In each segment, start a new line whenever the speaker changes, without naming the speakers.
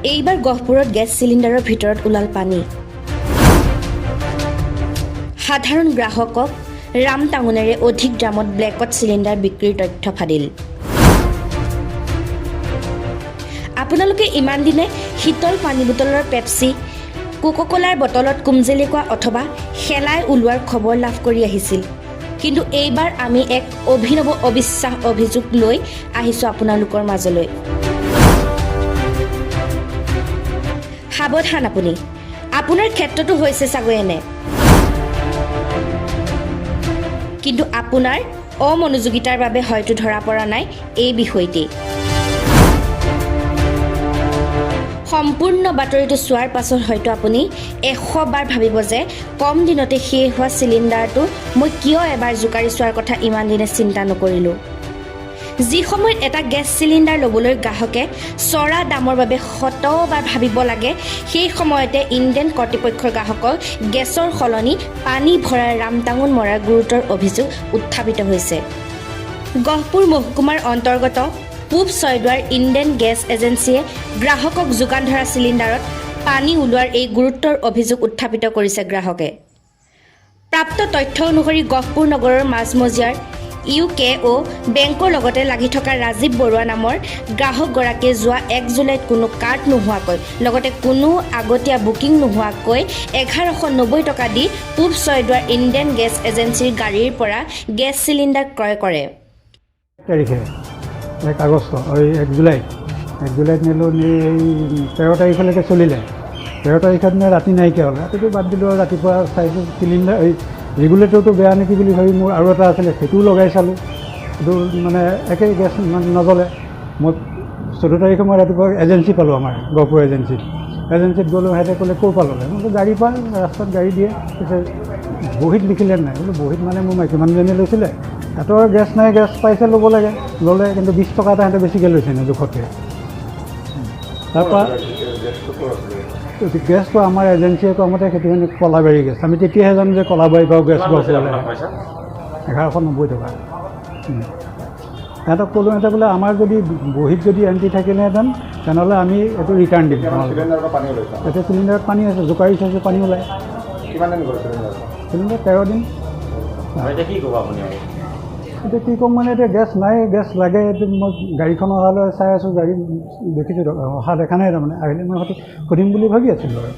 এইবাৰ গহপুৰত গেছ চিলিণ্ডাৰৰ ভিতৰত ওলাল পানী। সাধাৰণ গ্ৰাহকক ৰামটাঙোনেৰে অধিক দামত ব্লেকত চিলিণ্ডাৰ বিক্ৰীৰ তথ্য ফাদিল। আপোনালোকে ইমান দিনে শীতল পানী বটলৰ পেপচি, কোকোকোলাৰ বটলত কুমজেলেকুৱা অথবা শেলাই ওলোৱাৰ খবৰ লাভ কৰি আহিছিল। কিন্তু এইবাৰ আমি এক অভিনৱ অবিশ্বাস অভিযোগ লৈ আহিছোঁ আপোনালোকৰ মাজলৈ। সাৱধান আপুনি, আপোনাৰ ক্ষেত্ৰতো হৈছে চাগৈ এনে। কিন্তু আপোনাৰ অমনোযোগিতাৰ বাবে হয়তো ধৰা পৰা নাই এই বিষয়টি। সম্পূৰ্ণ বাতৰিটো চোৱাৰ পাছত হয়তো আপুনি 100 বাৰ ভাবিব যে কম দিনতে শেষ হোৱা চিলিণ্ডাৰটো মই কিয় এবাৰ জোকাৰি চোৱাৰ কথা ইমান দিনে চিন্তা নকৰিলোঁ। যি সময়ত এটা গেছ চিলিণ্ডাৰ ল'বলৈ গ্ৰাহকে চৰা দামৰ বাবে শতবাৰ ভাবিব লাগে, সেই সময়তে ইণ্ডেন কৰ্তৃপক্ষৰ গ্ৰাহকক গেছৰ সলনি পানী ভৰাই ৰামটাঙোন মৰাৰ গুৰুতৰ অভিযোগ উত্থাপিত হৈছে। গহপুৰ মহকুমাৰ অন্তৰ্গত পূব ছয়দুৱাৰ ইণ্ডেন গেছ এজেঞ্চিয়ে গ্ৰাহকক যোগান ধৰা চিলিণ্ডাৰত পানী ওলোৱাৰ এই গুৰুতৰ অভিযোগ উত্থাপিত কৰিছে গ্ৰাহকে। প্ৰাপ্ত তথ্য অনুসৰি গহপুৰ নগৰৰ মাজমজিয়াৰ ইউ কে অ' বেংকৰ লগতে লাগি থকা ৰাজীৱ বৰুৱা নামৰ গ্ৰাহকগৰাকীয়ে যোৱা 1 জুলাইত কোনো কাৰ্ড নোহোৱাকৈ, লগতে কোনো আগতীয়া বুকিং নোহোৱাকৈ 1190 টকা দি পূব ছয়দুৱাৰ ইণ্ডেন গেছ এজেঞ্চিৰ গাড়ীৰ পৰা গেছ চিলিণ্ডাৰ ক্ৰয় কৰে।
1 তাৰিখে, 1 আগষ্ট, এই 1 জুলাইত, 1 জুলাইত নিলোঁ। নি এই 13 তাৰিখলৈকে চলিলে। 13 তাৰিখত নে ৰাতি নাইকিয়া হ'ল। ৰাতিটো বাদ দিলোঁ আৰু ৰাতিপুৱা চাইছোঁ চিলিণ্ডাৰ এই ৰেগুলেটৰটো বেয়া নেকি বুলি ভাবি মোৰ আৰু এটা আছিলে, সেইটোও লগাই চালোঁ। সেইটো মানে একেই, গেছ মানে নজ্বলে। মই 14 তাৰিখে মই ৰাতিপুৱা এজেঞ্চি পালোঁ, আমাৰ গহপুৰ এজেঞ্চিত। এজেঞ্চিত গ'লোঁ, সিহঁতে ক'লে, ক'ৰ পৰা ল'লে? মই বোলো গাড়ীৰ পৰা, ৰাস্তাত গাড়ী দিয়ে। কৈছে, বহীত লিখিলে নাই? বোলো বহীত মানে মোৰ মাইকী মানুহজনীয়ে লৈছিলে। সিহঁতৰ গেছ নাই, গেছ পাইছে, ল'ব লাগে, ল'লে। কিন্তু 20 টকা এটা সিহঁতে বেছিকৈ লৈছে নে জোখতকৈ। তাৰপৰা গেছটো আমাৰ এজেঞ্চিয়ে কোৱা মতে সেইটো মানে কলাবাৰী গেছ। আমি তেতিয়াহে জানো যে কলাবাৰীৰ পৰাও গেছ গহপুৰলৈ আহে। 1190 টকা। সিহঁতক ক'লোঁ, সিহঁতে বোলে আমাৰ যদি বহীত যদি এণ্ট্ৰি থাকিলেহেঁতেন, তেনেহ'লে আমি এইটো ৰিটাৰ্ণ দিম তোমালোকক।
চিলিণ্ডাৰৰ পৰা পানী ওলাইছে?
এতিয়া চিলিণ্ডাৰত পানী আছে, জোকাৰি চাইছোঁ, পানী ওলায়।
কিমান দিন গ'ল চিলিণ্ডাৰৰ?
চিলিণ্ডাৰ 13 দিন।
এতিয়া কি ক'ব আপুনি আৰু?
এতিয়া কি ক'ম মানে, এতিয়া গেছ নাই, গেছ লাগে। এইটো মই গাড়ীখন অহালৈ চাই আছোঁ। গাড়ী দেখিছোঁ, অহা দেখা নাই। তাৰমানে আহিলে মই হয়তো সুধিম বুলি ভাবি আছিলোঁ আৰু।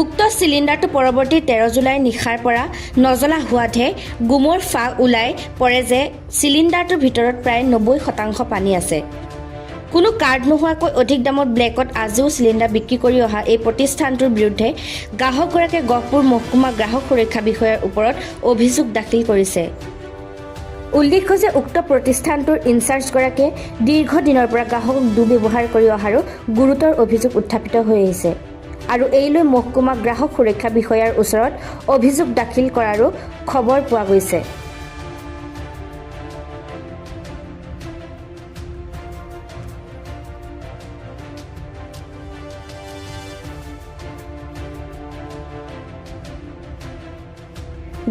উক্ত চিলিণ্ডাৰটো পৰৱৰ্তী 13 জুলাইৰ নিশাৰ পৰা নজ্বলা হোৱাতহে গোমৰ ফাঁক ওলাই পৰে যে চিলিণ্ডাৰটোৰ ভিতৰত প্ৰায় 90% পানী আছে। কোনো কাৰ্ড নোহোৱাকৈ অধিক দামত ব্লেকত আজিও চিলিণ্ডাৰ বিক্ৰী কৰি অহা এই প্ৰতিষ্ঠানটোৰ বিৰুদ্ধে গ্ৰাহকগৰাকীয়ে গহপুৰ মহকুমা গ্ৰাহক সুৰক্ষা বিষয়াৰ ওপৰত অভিযোগ দাখিল কৰিছে। উল্লেখ্য যে উক্ত প্ৰতিষ্ঠানটোৰ ইনচাৰ্জগৰাকীয়ে দীৰ্ঘদিনৰ পৰা গ্ৰাহকক দুৰ্ব্যৱহাৰ কৰি অহাৰো গুৰুতৰ অভিযোগ উত্থাপিত হৈ আহিছে আৰু এই লৈ মহকুমা গ্ৰাহক সুৰক্ষা বিষয়াৰ ওচৰত অভিযোগ দাখিল কৰাৰো খবৰ পোৱা গৈছে।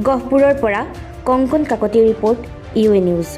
গহপুৰৰ পৰা কংকন কাকতিৰ ৰিপৰ্ট, ইউ এ নিউজ।